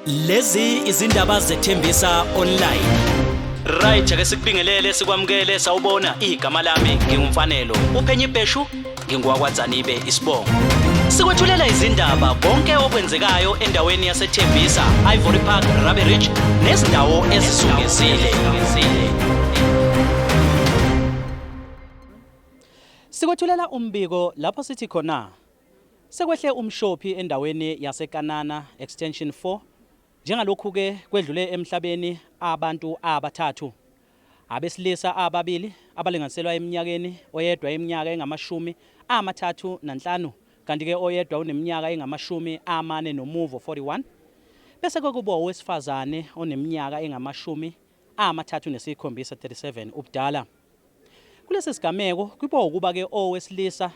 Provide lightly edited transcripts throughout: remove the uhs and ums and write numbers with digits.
Lezi izindaba zethembisa online. Right, ake sikubingelele sikwamukele sawubona igama lami nginguMfanelo. Uphenye ibheshu ngingowakwaDzanibe isibongo. Sikwethulela izindaba konke okwenzekayo endaweni yaseThembisa, Ivory Park, Rabie Ridge nezindawo ezizungezile. Sikwethulela umbiko lapho sithi khona Sekwehle umshophi endaweni yaseKanana Extension 4 njengalokhu-ke kwedlule emhlabeni abantu abathathu. Abesilisa ababili abalinganiselwa eminyakeni, oyedwa iminyaka engama-35 kanti-ke oyedwa uneminyaka engama-40 nomuvo, 41, bese kuba owesifazane oneminyaka engama-37, 37 ubudala. Kulesi sigameko kubo ukuba-ke owesilisa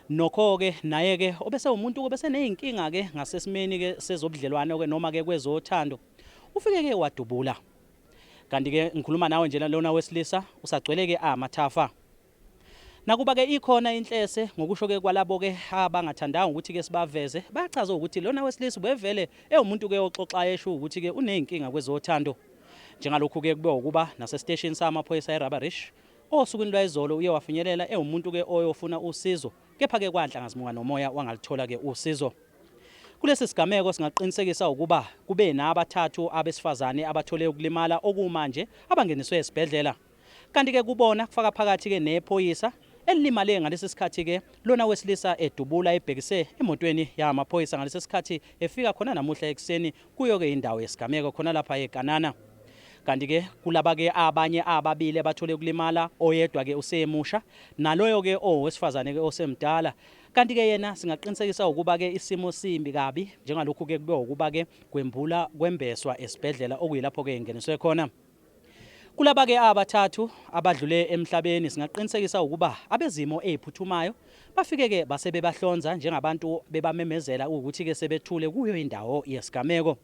nokho-ke naye-ke obesewumuntu obeseney'nkinga-ke ngasesimeni-ke sezobudlelwano-ke noma-ke kwezothando ufike-ke wadubula. Kanti-ke ngikhuluma nawe njena lona wesilisa usagcwele-ke amathafa. Nakuba-ke ikhona inhlese ngokusho-ke kwalabo-ke abangathandanga ukuthi-ke sibaveze bayachaza ukuthi lona wesilisa ubevele ewumuntu-ke oxoxayo esho ukuthi-ke uney'nkinga kwezothando. Njengalokhu-ke kube ukuba nasesiteshini samaphoyisa eRabie Ridge osukwini lwayizolo uye wafinyelela ewumuntu-ke oyofuna usizo kepha-ke kwanhlangazimuka nomoya wangalithola-ke usizo. Kulesi sigameko singaqinisekisa ukuba kube nabathathu abesifazane abathole ukulimala okumanje abangeniswe esibhedlela. Kanti-ke kubona kufaka phakathi-ke nephoyisa elilimale ngalesi sikhathi-ke lona wesilisa edubula ebhekise emotweni yamaphoyisa ngalesi sikhathi efika khona namuhla ekuseni kuyo-ke indawo yesigameko khona lapha eKanana. Kanti-ke kulaba-ke abanye ababili abathole ukulimala oyedwa-ke usemusha naloyo-ke owesifazane-ke osemdala. Kanti-ke yena singaqinisekisa ukuba-ke isimo simbi kabi njengalokhu-ke kube ukuba-ke kwembula kwembeswa esibhedlela okuyilapho-ke engeniswe khona. Kulaba-ke abathathu abadlule emhlabeni singaqinisekisa ukuba abezimo eziphuthumayo bafike-ke base bebahlonza njengabantu bebamemezela ukuthi-ke sebethule kuyo indawo yesigameko.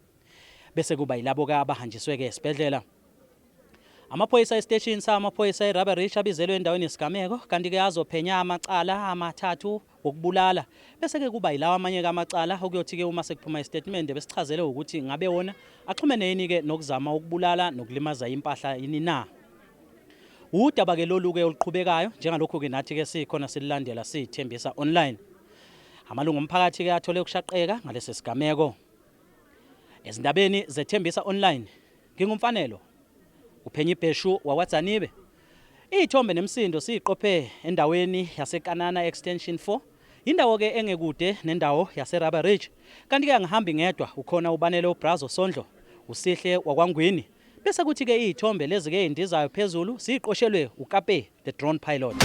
Bese kuba yilabo-ke abahanjiswe-ke esibhedlela. Amaphoyisa esiteshini samaphoyisa eRabie Ridge abizelwe endaweni yesigameko kanti-ke azophenya amacala amathathu wokubulala bese-ke kuba yilawa amanye-ke amacala okuyothi-ke uma sekuphuma isitatimende besichazele ukuthi ngabe wona axhumene yini-ke nokuzama ukubulala nokulimaza impahla yini na. Wudaba-ke lolu-ke oluqhubekayo njengalokhu-ke nathi-ke sikhona silulandela sithembisa online. Amalungu omphakathi-ke athole ukushaqeka ngalesi sigameko. Ezindabeni zethembisa online nginguMfanelo Uphenye ibheshu wakwaDzanibe. Iy'thombe nemisindo siyiqophe endaweni yaseKanana Extension 4. Yindawo-ke engekude nendawo yaseRabie Ridge. Kanti-ke angihambi ngedwa, ukhona uBanele uBrazo Sondlo, uSihle wakwaNgwini. Bese kuthi-ke iy'thombe lezi-ke ey'ndizayo phezulu siyiqoshelwe uKape the drone pilot.